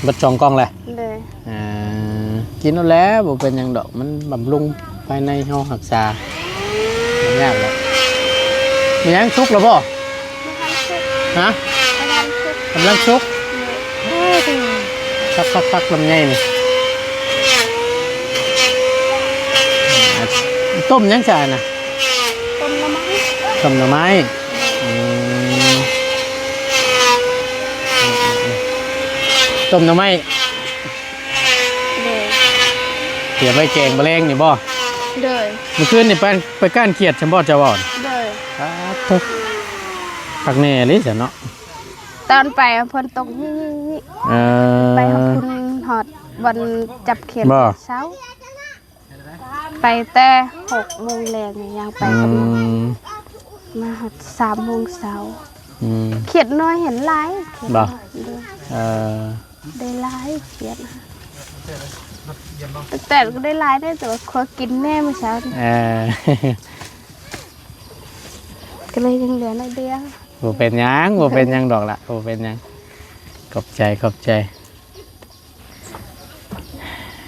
ເບິດສອງກ່ອງແລ້ວ ໂດຍ ອ່າ ກິນໂລດແຫຼະ ບໍ່ເປັນຫຍັງດອກ ມັນບຳລຸງພາຍໃນເຮົາຮັກສາ ບໍ່ຍາກດອກ. ມີຫຍັງ ສຸກແລ້ວບໍ່? ບໍ່ທັນສຸກ ຮະ? ບໍ່ທັນສຸກ ກຳລັງສຸກ ໂດຍ ຄັກໆໆ ລຳໄຍນີ້ ຕົ້ມຫຍັງຊະນະ? ຕົ້ມໜໍ່ໄມ້ ຕົ້ມໜໍ່ໄມ້ ອືມ ຕົ້ມໜໍ່ໄມ້ ໂດຍ ກຽມໄວ້ແກງມື້ແລງນີ້ບໍ່? ໂດຍ ມື້ຄືນນີ້ໄປ ໄປກ້ານຂຽດຊັ້ນບໍ່ເຈົ້າເວົ້າ? ໂດຍ ປາດໂທ້ ຄັກແນ່ອີ່ຫຼີຊັ້ນເນາະ ຕອນໄປຝົນຕົກ ເອີ ໄປຮອດພຸ້ນ ຮອດບ່ອນຈັບຂຽດ ບໍ່? ເຊົ້າ ໄປແຕ່ຫົກໂມງແລງ ຍ່າງໄປກັບ ອືມ ມາຮອດສາມໂມງເຊົ້າ ອືມ ຂຽດນ້ອຍເຫັນຫຼາຍ ຂຽດ ບໍ່? ນ້ອຍ ໂດຍ ເອີ ໄດ້ຫຼາຍຂຽດ ແຕ່ກໍໄດ້ຫຼາຍເດ້ ແຕ່ວ່າຄົວກິນແນ່ມື້ເຊົ້ານີ້ ເອີ ກໍເລີຍຍັງເຫຼືອໜ້ອຍດຽວ ບໍ່ເປັນຫຍັງ ບໍ່ເປັນຫຍັງດອກລະ ບໍ່ເປັນຫຍັງ ຂອບໃຈ ຂອບໃຈ.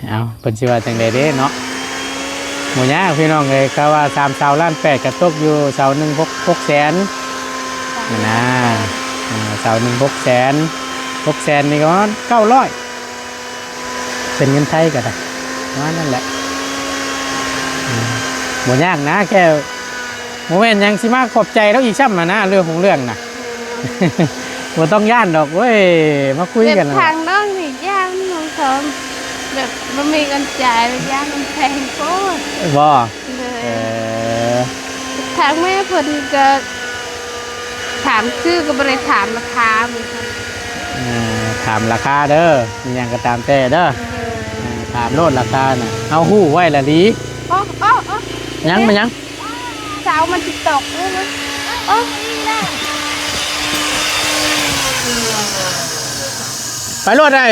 ເອົ້າ ເພິ່ນຊິວ່າຈັ່ງໃດເດ້ເນາະ ບໍ່ຍາກພີ່ນ້ອງເອີຍ ເຂົາວ່າສາມເສົາລ້ານແປດ ກໍຕົກຢູ່ເສົາໜຶ່ງຫົກ ຫົກແສນຫັ້ນນະ ເອີ ເສົາໜຶ່ງຫົກແສນ ຫົກແສນນີ້ກໍປະມານເກົ້າຮ້ອຍ ເປັນເງິນໄທກໍໄດ້ ປະມານນັ້ນແຫຼະ ອືມ ບໍ່ຍາກນະ ແຄ່ ບໍ່ແມ່ນຫຍັງຊິມາຂອບໃຈລາວອີກຊ້ຳຫັ້ນນະ ເລື່ອງຂອງເລື່ອງນະ ບໍ່ຕ້ອງຢ້ານດອກເວີຍ ມາຄຸຍກັນ ແບບທາງນ້ອງນີ້ຢ້ານນ້ອງສອນ ແບບບໍ່ມີເງິນຈ່າຍ ຢ້ານມັນແພງໂພດ ບໍ່? ເອີ ທາງແມ່ເພິ່ນກໍຖາມຊື້ ກໍບໍ່ໄດ້ຖາມລາຄາເໝືອນກັນ ເອີ ຖາມລາຄາເດີ ອີຫຍັງກໍຕາມແຕ່ເດີ ເອີ ຖາມໂລດລາຄານະ ເຮົາຮູ້ໄວ້ລະດີ ໂອ້ ໂອ້ ໂອ້ ຫຍັງ ແມ່ນຫຍັງ? ເສົາມັນຊິຕົກ ໂອ້ ໂອ້ ໄປໂລດໄດ້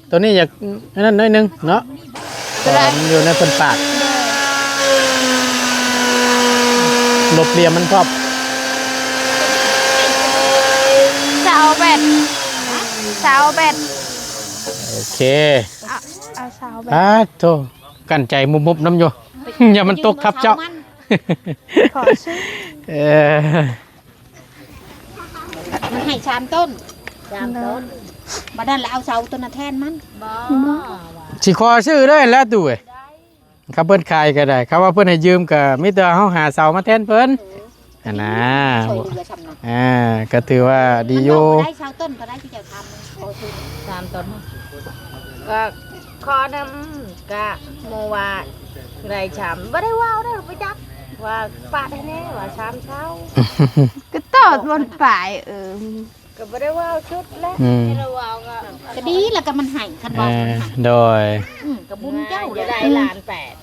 ໂຕນີ້ຢາກອັນນັ້ນໜ້ອຍໜຶ່ງເນາະ ເພາະວ່າມັນຢູ່ໃນເພິ່ນປາກ ລົບຫຼ່ຽມມັນພ້ອມ ເສົາແບດ ເສົາແບດ ໂອເຄ ເອົາ ເອົາເສົາແບດ ອາໂທ ກັ້ນໃຈມຸບໆນຳຢູ່ ຢ່າມັນຕົກທັບເຈົ້າ ຂໍຊື້ ເອີ ມັນໃຫ້ສາມຕົ້ນ ສາມຕົ້ນ ບັດນັ້ນລະເອົາເສົາໂຕນັ້ນແທນມັນ ບໍ່ ຊິຂໍຊື້ເລີຍແຫຼະຕູ້ເອີຍ ຄັນເພິ່ນຂາຍກໍໄດ້ ຄັນວ່າເພິ່ນໃຫ້ຢືມກໍມີແຕ່ເຮົາຫາເສົາມາແທນເພິ່ນ ເອີ ຫັ້ນນະ ຊ່ອຍເຫຼືອຊ່ຳນັ້ນ ອ່າ ກໍຖືວ່າດີຢູ່ ມັນບໍ່ໄດ້ຊາວຕົ້ນກໍໄດ້ ທີ່ເຈົ້າທຳ ຂໍຊື້ສາມຕົ້ນ ກໍຂໍນຳ ກະໝູ່ວ່າໄດ້ສາມ ບໍ່ໄດ້ເວົ້າເດີ ບໍ່ຈັກວ່າປະໄດ້ແນ່ວ່າສາມເສົາ ກໍຕອບມັນປາຍ ເອີ ກໍບໍ່ໄດ້ເວົ້າຊຸດແຫຼະ ອືມ ບໍ່ໄດ້ເວົ້າກໍ ກໍດີລະ ກໍມັນໃຫ້ ຄັນເວົ້າມັນໃຫ້ ເອີ ໂດຍ ອືມ ກໍບຸນເຈົ້າແຫຼະ ໄດ້ລ້ານແປດ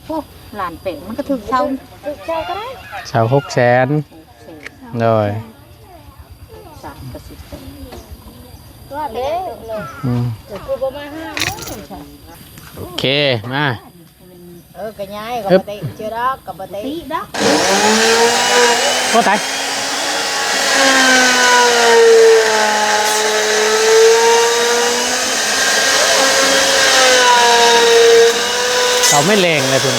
ໂອ້ ລ້ານແປດ ມັນກໍຖືກເຊົາ ຖືກເຊົາກໍໄດ້ ເຊົາຫົກແສນ ໂດຍ ສາມກໍສິບ ວ່າເດ້ ອືມ ກໍຄືບໍ່ມາຫາ ໂອເຄ ມາ ເອີ ກໍຍ້າຍກໍບໍ່ໄດ້ເຈີດອກ ກໍບໍ່ໄດ້ຕິດອກ ໂອ້ ຕາຍ ເສົາໄມ້ແລງເລີຍພຸ້ນ.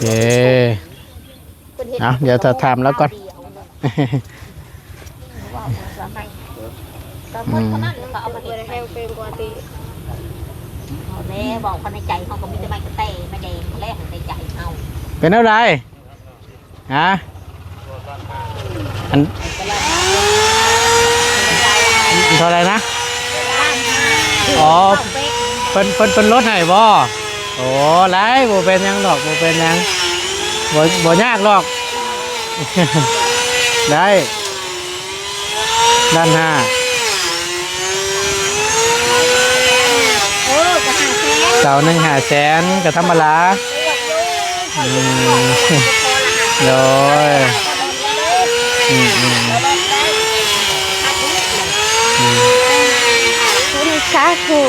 ເອີ ເອົາ ດຽວຖາມລາວກ່ອນ ອືມ ເວົ້າໃນໃຈເຮົາກໍມີແຕ່ໄມ້ກະແຕ ໄມ້ແດງແຫຼະ ໃນໃຈເຮົາ ເປັນແນວໃດ? ຮະ ອັນ ເທົ່າໃດນະ? ອໍ ເພິ່ນ ເພິ່ນ ເພິ່ນລົດໃຫ້ບໍ່? ໂອ້ ໄດ້ ບໍ່ເປັນຫຍັງດອກ ບໍ່ເປັນຫຍັງ ບໍ່ ບໍ່ຍາກດອກ ໄດ້ ລ້ານຫ້າ ເສົາໜຶ່ງຫ້າແສນ ກໍທຳມະດາ. ອືມ ໂດຍ ອືມ ອືມ ອືມ ສາທຸ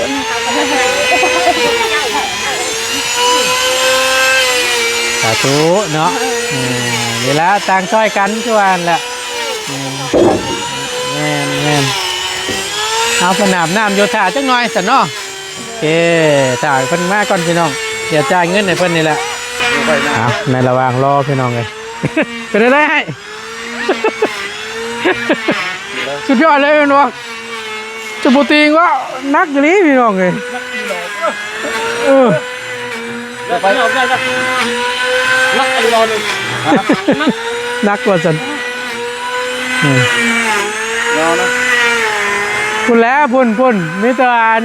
ສາທຸເນາະ ເອີ ນີ້ລະ ຕ່າງຊ່ອຍກັນ ຄືວ່າຫັ້ນລະ ອືມ ແມ່ນໆ ເອົາ ເພິ່ນອາບນ້ຳຢູ່ ຖ້າຈັກໜ່ອຍຊັ້ນເນາະ. ເອີ ຖ້າເພິ່ນມາກ່ອນພີ່ນ້ອງ ດຽວຈ່າຍເງິນໃຫ້ເພິ່ນນີ້ແຫຼະ. ເອົາ ໃນລະຫວ່າງລໍພີ່ນ້ອງເອີຍ ເປັນໄດ້ ສຸດຍອດເລີຍແມ່ນບໍ່? ຈະບໍ່ຕີງວະ ໜັກອີ່ຫຼີພີ່ນ້ອງເອີຍ. ເອີ ໜັກອີ່ຫຼີ ໜັກວ່າຊັ້ນ. ພຸ້ນແຫຼະ ພຸ້ນ ພຸ້ນ ມີແຕ່ອັນ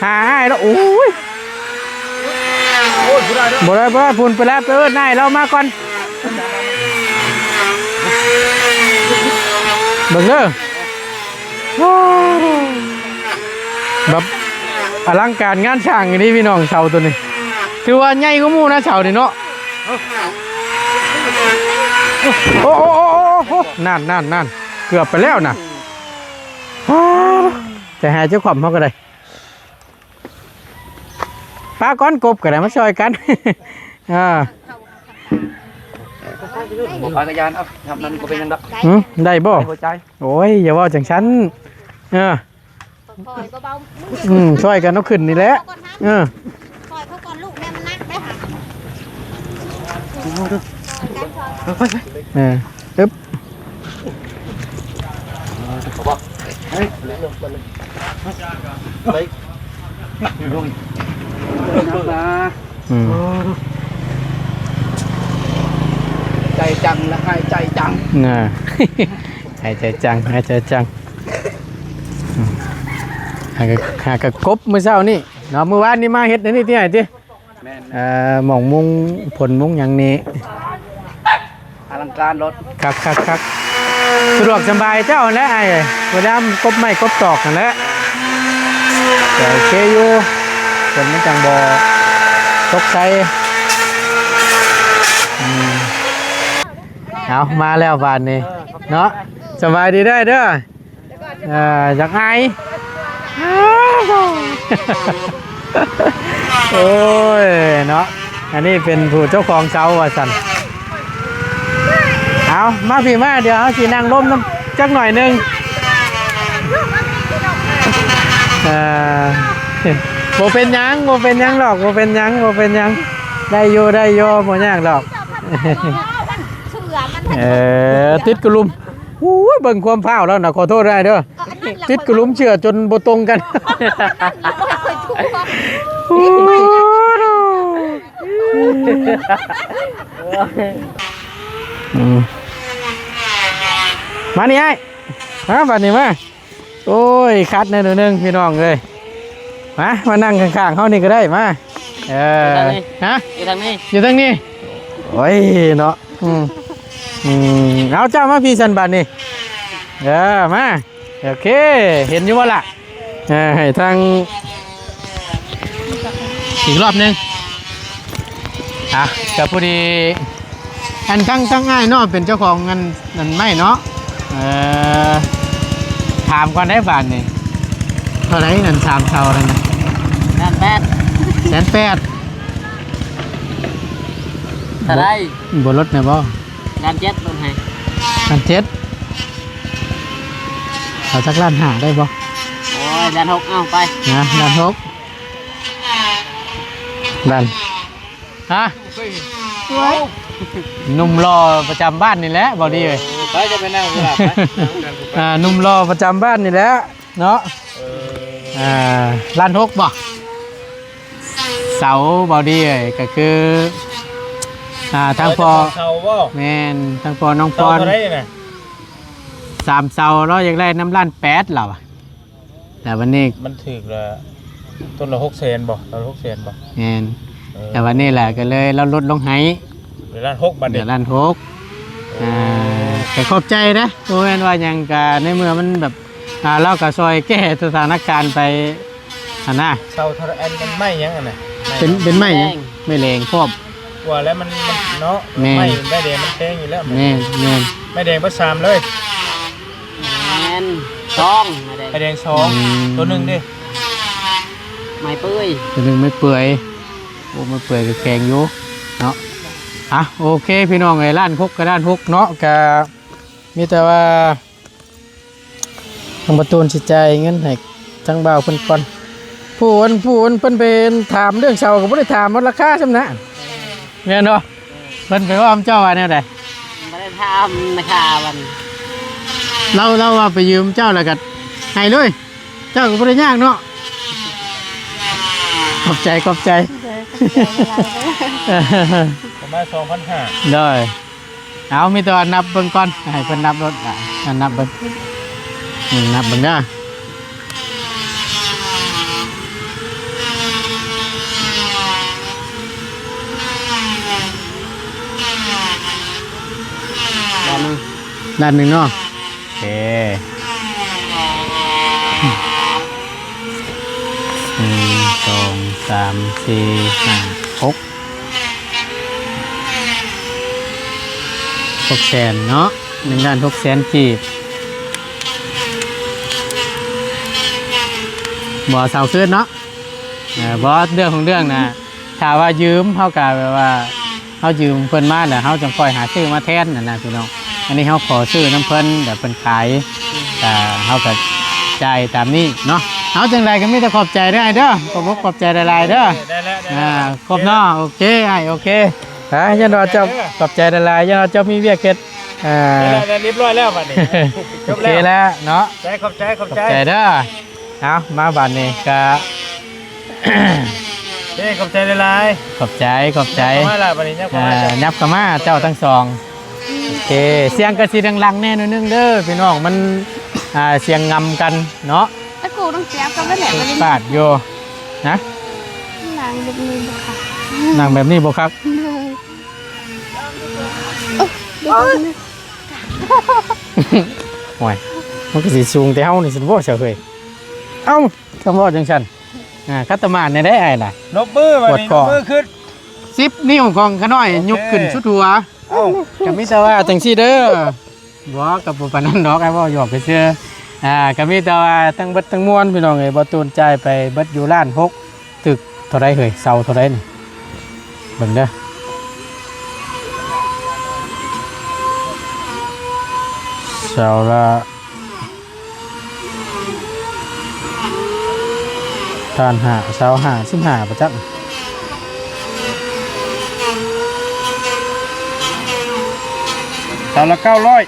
ຫາອ້າຍແລ້ວ ໂອ້ຍ ໂອ້ຍ ບໍ່ໄດ້ ບໍ່ໄດ້ ບໍ່ໄດ້ ພຸ້ນໄປແລ້ວ ໄປເອີ້ນອ້າຍລາວມາກ່ອນ ເບິ່ງເດີ ໂອ້ ແບບອະລັງການງານສ້າງອີ່ຫຼີພີ່ນ້ອງ ເສົາໂຕນີ້ ຖືວ່າໃຫຍ່ກວ່າໝູ່ນະ ເສົານີ້ເນາະ. ໂອ້ ໂອ້ ໂອ້ ໂອ້ ໂອ້ ນັ້ນ ນັ້ນ ນັ້ນ ເກືອບໄປແລ້ວນະ ໂອ້ ໃຈຫາຍໃຈຄວ່ຳເຮົາກໍໄດ້. ປາກ່ອນ ກົບກໍໄດ້ມາຊ່ອຍກັນ ເອີ ບໍ່ພາກະຍານ ເອົາ ທຳນັ້ນບໍ່ເປັນຫຍັງດອກ. ຫື ໄດ້ບໍ່? ໄດ້ຫົວໃຈ. ໂອ້ຍ ຢ່າເວົ້າຈັ່ງຊັ້ນ ເອີ ຄ່ອຍໆ ເບົາໆ ອືມ ຊ່ອຍກັນເອົາຂຶ້ນນີ້ແຫຼະ ເອີ ຊ່ອຍເຂົາກ່ອນລູກ ແມ່ມັນໜັກເດ້ຫະ ເອີ ອຶບ ອືມ ໃຈຈັງລະ ຫາຍໃຈຈັງ ນະ ຫາຍໃຈຈັງ ຫາຍໃຈຈັງ ອືມ ຫາກະ ຫາກະກົບມື້ເຊົ້ານີ້ເນາະ ມື້ວານນີ້ມາເຮັດອັນນີ້ຕິ ໃຫ້ຕິ. ແມ່ນໆ ເອີ ໝ້ອງມຸງ ຜົນມຸງຫຍັງນີ້ ອະລັງການໂລດ ຄັກໆໆ ສະດວກສະບາຍເຈົ້າຫັ້ນແຫຼະອ້າຍ ພະຍາຍາມກົບໄມ້ກົບຕອກຫັ້ນແຫຼະ ກໍໂອເຄຢູ່ ຝົນມັນຈັ່ງບໍ່ຕົກໃສ່ ອືມ ເອົາ ມາແລ້ວບາດນີ້ເນາະ ສະບາຍດີເດີ ເອີ ຢາກອາຍ ໂອ້ຍເນາະ ອັນນີ້ເປັນຜູ້ເຈົ້າຂອງເສົາວ່າຊັ້ນ ເອົາ ມາພີ້ມາ ດຽວເຮົາຊິນັ່ງລົມນຳຈັກໜ້ອຍໜຶ່ງ ເອີ ບໍ່ເປັນຫຍັງ ບໍ່ເປັນຫຍັງດອກ ບໍ່ເປັນຫຍັງ ບໍ່ເປັນຫຍັງ ໄດ້ຢູ່ ໄດ້ຢູ່ ບໍ່ຍາກດອກ ເອີ ຕິດກະລຸມ. ໂອ້ຍ ເບິ່ງຄວາມພ້າວແລ້ວນະ ຂໍໂທດໄດ້ເດີ ເອີ ອັນນັ້ນລະ ຕິດກະລຸມເສື້ອຈົນບໍ່ຕົງກັນ ອັນນັ້ນລະ ໂອ້ຍ ອືມ ມານີ້ອ້າຍ ມາບາດນີ້ມາ. ໂອ້ຍ ຂັດແດ່ໜ້ອຍໜຶ່ງພີ່ນ້ອງເອີຍ ມາ ມານັ່ງຂ້າງໆເຮົານີ້ກໍໄດ້ ມາ ເອີ ຢູ່ທາງນີ້ ຮະ ຢູ່ທາງນີ້ ຢູ່ທາງນີ້ ໂອ້ຍເນາະ ອືມ ອືມ ເອົາ ເຈົ້າມາພີ້ຊັ້ນບາດນີ້ ເອີ ມາ ໂອເຄ ເຫັນຢູ່ບໍ່ລະ ເອີ ໃຫ້ທາງ ອີກລອບໜຶ່ງ ອ່ະ ກໍພໍດີ ອັນ ທັງ ທັງອ້າຍເນາະ ເປັນເຈົ້າຂອງອັນ ອັນໄມ້ເນາະ ເອີ ຖາມກ່ອນໄດ້ບາດນີ້ ເທົ່າໃດນັ້ນ ສາມເສົານັ້ນນະ ແສນແປດ ແສນແປດ ເທົ່າໃດ ບໍ່ ບໍ່ລົດແດ່ບໍ່? ລ້ານເຈັດລົດໃຫ້ ລ້ານເຈັດ ເອົາຈັກລ້ານຫ້າໄດ້ບໍ່? ໂອ້ຍ ລ້ານຫົກ ເອົາໄປ ນະ ລ້ານຫົກ ລ້ານ ຮະ ໂອ້ຍ ໜຸ່ມຫຼໍ່ປະຈຳບ້ານນີ້ແຫຼະ ເວົ້າດີເອີຍ ໄປ ຈະໄປນັ່ງພຸ້ນລະ ໄປ ອ່າ ໜຸ່ມຫຼໍ່ປະຈຳບ້ານນີ້ແຫຼະເນາະ ເອີ ອ່າ ລ້ານຫົກບໍ່? ເສົາ ເວົ້າດີເອີຍ ກໍຄື ອ່າ ທາງພໍ່ ເສົາບໍ່? ແມ່ນ ທາງພໍ່ນ້ອງພອນ ເສົາເທົ່າໃດນະ? ສາມເສົາ ລາວຢາກໄດ້ນຳລ້ານແປດ ລາວວ່າ ແຕ່ວັນນີ້ມັນຖືກລະ ຕົ້ນລະຫົກແສນບໍ່? ຕົ້ນລະຫົກແສນບໍ່? ແມ່ນ. ເອີ ແຕ່ວ່ານີ້ແຫຼະ ກໍເລີຍລາວລົດລົງໃຫ້ ເຫຼືອລ້ານຫົກບາດນີ້ ເຫຼືອລ້ານຫົກ. ໂອ້ ອ່າ ກໍຂອບໃຈເດ້ ບໍ່ແມ່ນວ່າຫຍັງ ກໍໃນເມື່ອມັນແບບ ອ່າ ລາວກໍຊ່ອຍແກ້ສະຖານະການໄປຫັ້ນນະ. ເຊົ່າເທົ່າໃດ? ອັນ ອັນໄມ້ຫຍັງຫັ້ນນະ? ເປັນ ເປັນໄມ້ຫຍັງ? ໄມ້ແຫຼງ ໄມ້ແຫຼງພ້ອມ. ກວ່າແລ້ວມັນ ມັນເນາະ. ແມ່ນ. ໄມ້ ໄມ້ແດງມັນແພງຢູ່ແລ້ວ. ແມ່ນ ແມ່ນ. ໄມ້ແດງເບິດສາມເລີຍ. ແມ່ນ ສອງ ໄມ້ແດງ ໄມ້ແດງສອງ. ອືມ ໂຕໜຶ່ງເດ້? ໄມ້ເປື່ອຍ ໂຕໜຶ່ງໄມ້ເປື່ອຍ. ໂອ້ ໄມ້ເປື່ອຍກໍແຂງຢູ່ເນາະ. ອ່ະ ໂອເຄ ພີ່ນ້ອງເອີຍ ລ້ານຫົກກໍລ້ານຫົກເນາະ ກໍມີແຕ່ວ່າ ທາງປະຕູນຊິຈ່າຍເງິນໃຫ້ທາງບ່າວເພິ່ນກ່ອນ. ຜູ້ອັນ ຜູ້ອັນເພິ່ນໄປຖາມເລື່ອງເຊົ່າກໍບໍ່ໄດ້ຖາມວ່າລາຄາສ່ຳນະ ແມ່ນບໍ່? ເພິ່ນໄປເວົ້ານຳເຈົ້າວ່າແນວໃດ? ບໍ່ໄດ້ຖາມລາຄາມັນ. ລາວ ລາວວ່າໄປຢືມເຈົ້າແລ້ວກໍໃຫ້ເລີຍ ເຈົ້າກໍບໍ່ໄດ້ຍາກເນາະ. ຂອບໃຈ ຂອບໃຈ. ໂດຍ ຂອບໃຈຫຼາຍໆເດີ. ປະມານສອງພັນຫ້າ. ໂດຍ. ເອົາ ມີແຕ່ວ່ານັບເບິ່ງກ່ອນ ໃຫ້ເພິ່ນນັບໂລດ ອ່ະ ນັບເບິ່ງ ອືມ ນັບເບິ່ງເດີ. ດ້ານໜຶ່ງ ດ້ານໜຶ່ງເນາະ. ໂອເຄ ໜຶ່ງ ສອງ ສາມ ສີ່ ຫ້າ ຫົກ ຫົກແສນເນາະ ໜຶ່ງລ້ານຫົກແສນກີບ. ບໍ່ເຊົາຄືນເນາະ. ເອີ ບໍ່ ເລື່ອງຂອງເລື່ອງນະ ຖ້າວ່າຢືມ ເຮົາກະແບບວ່າ ເຮົາຢືມເພິ່ນມາແລ້ວ ເຮົາຈັ່ງຄ່ອຍຫາຊື້ມາແທນຫັ້ນນະພີ່ນ້ອງ. ອັນນີ້ເຮົາຂໍຊື້ນຳເພິ່ນ ແລ້ວເພິ່ນຂາຍ ກະເຮົາກະຈ່າຍຕາມນີ້ເນາະ. ເອົາ ຈັ່ງໃດກໍມີແຕ່ຂອບໃຈເດີອ້າຍເດີ ຂອບອົກຂອບໃຈຫຼາຍໆເດີ. ໄດ້ແລ້ວ ໄດ້ແລ້ວ ອ່າ ຄົບເນາະ. ໂອເຄອ້າຍ ໂອເຄ. ອ່າ ຢ້ານວ່າເຈົ້າ ຂອບໃຈຫຼາຍໆ ຢ້ານວ່າເຈົ້າມີວຽກເຮັດ. ອ່າ ໄດ້ແລ້ວ ໄດ້ລຽບຮ້ອຍແລ້ວບັດນີ້ ໂອເຄແລ້ວເນາະ. ຂອບໃຈ ຂອບໃຈ ຂອບໃຈເດີ. ເອົາ ມາບາດນີ້ກະ ເອີ ຂອບໃຈຫຼາຍໆ ຂອບໃຈ ຂອບໃຈ. ຍັບເຂົ້າມາລະ ບາດນີ້ຍັບເຂົ້າມາ ອ່າ ຍັບເຂົ້າມາເຈົ້າທັງສອງ. ໂອເຄ ສຽງກະຊິດັງໆແດ່ໜ້ອຍໜຶ່ງເດີພີ່ນ້ອງ ມັນ ອ່າ ສຽງງຳກັນເນາະ. ຕະກູຕ້ອງແຈບກັນແຫຼະ ບາດຢູ່ນະ. ນັ່ງແບບນີ້ບໍ່ຄັກ ນັ່ງແບບນີ້ບໍ່ຄັກ. ໂອ້ຍ ໂອ້ຍ ມັນກະຊິສູງແຕ່ເຮົານີ້ຊັ້ນບໍ່ຊະເຮີ້ຍ. ເອົ້າ ຄຳເວົ້າຈັ່ງຊັ້ນ ອ່າ ຂັດຕະໝາດແດ່ໄດ໋ອ້າຍນະ. ນົບມືບາດນີ້ ນົບມືຂຶ້ນ. ສິບນິ້ວຂອງຂ້ານ້ອຍ ໂອເຄ ຍົກຂຶ້ນສຸດຫົວ. ເອົ້າ ກະມີແຕ່ວ່າຈັ່ງຊີ້ເດີ. ບໍ່ ກະບໍ່ປານນັ້ນດອກ ອ້າຍເວົ້າຫຍອກຊື່ໆ. ອ່າ ກະມີແຕ່ວ່າທັງເບິດທັງມວນພີ່ນ້ອງເອີຍ ບໍ່ຕູນຈ່າຍໄປເບິດຢູ່ລ້ານຫົກ. ຕຶກເທົ່າໃດເຮີ້ຍ? ເສົາເທົ່າໃດນີ້? ເບິ່ງເດີ ເສົາລະ ລ້ານຫ້າ ເສົາຫ້າສິບຫ້າປະຈັກ ເສົາລະເກົ້າຮ້ອຍ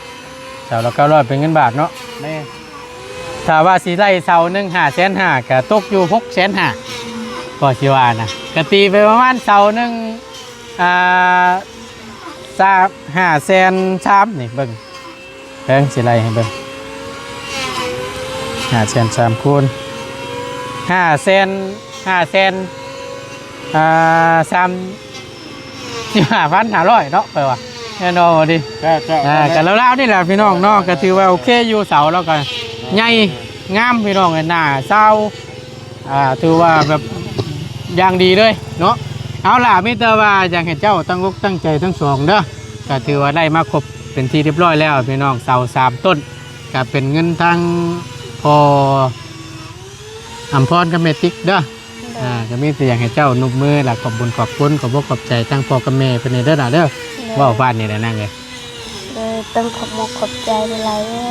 ເສົາລະເກົ້າຮ້ອຍເປັນເງິນບາດເນາະ. ແມ່ນ. ຖ້າວ່າຊິໄລ່ເສົາໜຶ່ງຫ້າແສນຫ້າ ກະຕົກຢູ່ຫົກແສນຫ້າ ກໍຊິວ່ານະ ກະຕີໄປປະມານເສົາໜຶ່ງ ອ່າ ສາມ ຫ້າແສນສາມ ນີ້ເບິ່ງ ເບິ່ງ ຊິໄລ່ໃຫ້ເບິ່ງ ຫ້າແສນສາມຄູນ ຫ້າແສນ ຫ້າແສນ ອ່າ ສາມ ສິບຫ້າພັນຫ້າຮ້ອຍເນາະ ຂ້ອຍວ່າ ແນ່ນອນບໍ່ຕິ. ເຈົ້າ ເຈົ້າ ອ່າ ເຈົ້າ ກະລາວໆນີ້ແຫຼະພີ່ນ້ອງເນາະ ກະຖືວ່າໂອເຄຢູ່ ເສົາລາວກະໃຫຍ່ງາມພີ່ນ້ອງ ໜ້າຊາວ ອ່າ ຖືວ່າແບບຢ່າງດີເລີຍເນາະ. ເອົາລະ ມີແຕ່ວ່າຢາກໃຫ້ເຈົ້າຕັ້ງອົກຕັ້ງໃຈທັງສອງເດີ ກະຖືວ່າໄດ້ມາຄົບເປັນທີ່ຮຽບຮ້ອຍແລ້ວພີ່ນ້ອງ ເສົາສາມຕົ້ນ ກະເປັນເງິນທາງພໍ່ອຳພອນກັບແມ່ຕິກເດີ. ໂດຍ ອ່າ ກໍມີແຕ່ຢາກໃຫ້ເຈົ້ານົບມື ແລະ ຂອບບຸນຂອບຄຸນ ຂອບອົກຂອບໃຈທັງພໍ່ກັບແມ່ເພິ່ນແດ່ເດີຫຼ້າເດີ. ໂດຍ ເວົ້າບ້ານນີ້ແຫຼະນາງເອີຍ. ໂດຍ ຕ້ອງຂອບອົກຂອບໃຈຫຼາຍໆເດີ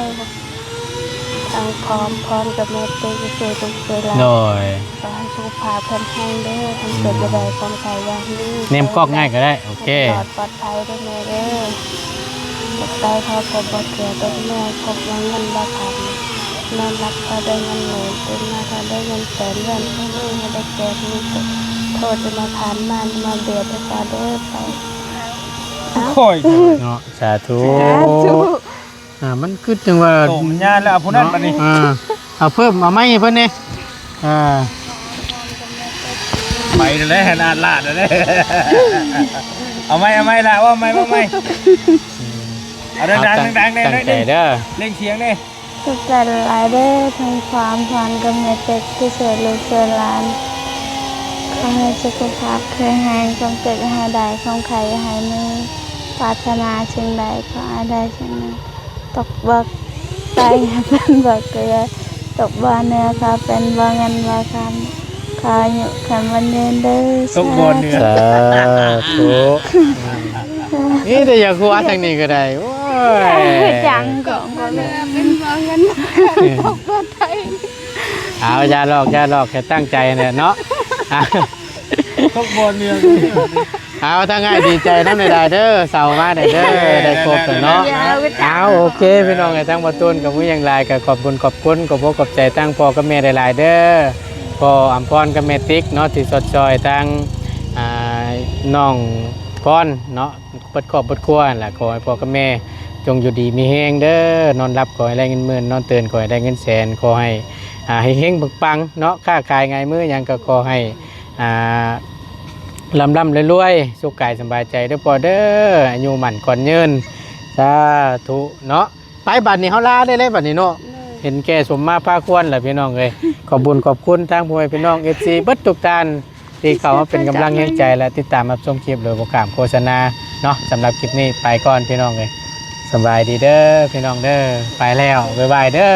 ທັງພໍ່ອຳພອນກັບແມ່ຕິກທີ່ຊ່ວຍທຸກຊ່ວຍຫຼານ. ໂດຍ ຂໍໃຫ້ສຸຂະພາບແຂງແຮງເດີ ທັງເຈັບຢ່າໄດ້ ຄວາມໄຂ້ຢ່າມີ. ແນມກ້ອງງ່າຍກໍໄດ້ ໂອເຄ ໃຫ້ລອດປອດໄພເດີແມ່ເດີ. ຂອບໃຈພໍ່ ຂອບໃຈພໍ່ກັບແມ່ ຂອບໃຈເງິນບໍ່ຂາດ ນອນຫຼັບກໍໄດ້ເງິນໝື່ນ ຕື່ນມາກໍໄດ້ເງິນແສນ ເຮືອນກໍມີໃຫ້ໄດ້ແກະ ມີໂທດຈະມາຜ່ານມາ ມາບຽດໃຫ້ຂ້າເດີ ໄປ. ໂອ້ຍ ເນາະ ສາທຸ ສາທຸ. ອ່າ ມັນຄືຈັ່ງວ່າ ໂຕມັນຍານແລ້ວ ເອົາຜູ້ນັ້ນບາດນີ້ ອ່າ ເອົາເພີ່ມ ເອົາໃໝ່ໃຫ້ເພິ່ນແດ່. ອ່າ ໄປແລ້ວ ອາດລາດແລ້ວເດ້. ເອົາໃໝ່ ເອົາໃໝ່ລະ ເວົ້າໃໝ່ ເວົ້າໃໝ່. ເອົາດັງໆ ດັງໆແດ່ ໜ້ອຍໜຶ່ງ ເລັ່ງສຽງແດ່. ຂອບໃຈຫຼາຍໆເດີ ທັງພໍ່ອຳພອນກັບແມ່ເຕັກ ທີ່ຊ່ວຍລູກຊ່ວຍຫຼານ. ຂໍໃຫ້ສຸຂະພາບແຂງແຮງ, ຄວາມເຈັບຢ່າໃຫ້ໄດ້, ຄວາມໄຂ້ຢ່າໃຫ້ມີ, ປາດຖະໜາສິ່ງໃດຂໍໃຫ້ໄດ້ສິ່ງນັ້ນ. ຕົກບໍ່ໄກໃຫ້ເປັນບໍ່ເກືອ, ຕົກບໍ່ເໜືອຂໍເປັນບໍ່ເງິນບໍ່ຄຳ, ຂໍອາຍຸຄຳໝັ້ນຍືນເດີ. ຕົກບໍ່ເໜືອ. ສາທຸ. ມີແຕ່ຢາກຫົວທາງນີ້ກໍໄດ້. ໂອ້ຍ ຈັງກໍບໍ່ເໜືອເປັນບໍ່ເງິນ ຕົກບໍ່ໄດ້. ເອົາ ຢ່າຫຼອກ ຢ່າຫຼອກ ໃຫ້ຕັ້ງໃຈແຫຼະເນາະ. ຕົກບໍ່ເໜືອ. ເອົາ ທາງອ້າຍດີໃຈນຳຫຼາຍໆເດີ ເຊົາມາໄດ້ເດີ ໄດ້ຄົບແລ້ວເນາະ. ເອົາ ໂອເຄ ພີ່ນ້ອງເອີຍ ທາງບໍ່ຕູນກໍບໍ່ມີຫຍັງຫຼາຍ ກໍຂອບບຸນຂອບຄຸນ ຂອບອົກຂອບໃຈທາງພໍ່ກັບແມ່ຫຼາຍໆເດີ ພໍ່ອຳພອນກັບແມ່ຕິກເນາະ ທີ່ຊົດຊ່ອຍທາງ ອ່າ ນ້ອງພອນເນາະ ເບິດຄອບເບິດຄົວຫັ້ນລະ. ຂໍໃຫ້ພໍ່ກັບແມ່ຈົ່ງຢູ່ດີມີແຮງເດີ ນອນຫຼັບຂໍໃຫ້ໄດ້ເງິນໝື່ນ ນອນຕື່ນຂໍໃຫ້ໄດ້ເງິນແສນ ຂໍໃຫ້ ອ່າ ເຮັງໆປັງໆເນາະ ຄ້າຂາຍງ່າຍມືຫຍັງກໍຂໍໃຫ້ ອ່າ ລ່ຳໆລວຍໆ ສຸກກາຍສະບາຍໃຈເດີພໍ່ເດີ ອາຍຸໝັ້ນຂວັນຍືນ ສາທຸເນາະ. ໄປບັດນີ້ເຮົາລາໄດ້ເລີຍບັດນີ້ເນາະ ເຫັນແກ່ສົມມາພາຄວນລະພີ່ນ້ອງເອີຍ. ຂອບບຸນຂອບຄຸນທາງພໍ່ແມ່ພີ່ນ້ອງ ເອັຟຊີ ເບິດທຸກທ່ານ ທີ່ເຂົ້າມາເປັນກຳລັງແຮງໃຈ ແລະ ຕິດຕາມຮັບຊົມຄລິບໂດຍບໍ່ຂ້າມໂຄສະນາເນາະ. ສຳລັບຄລິບນີ້ໄປກ່ອນພີ່ນ້ອງເອີຍ ສະບາຍດີເດີພີ່ນ້ອງເດີ ໄປແລ້ວ ບາຍບາຍເດີ.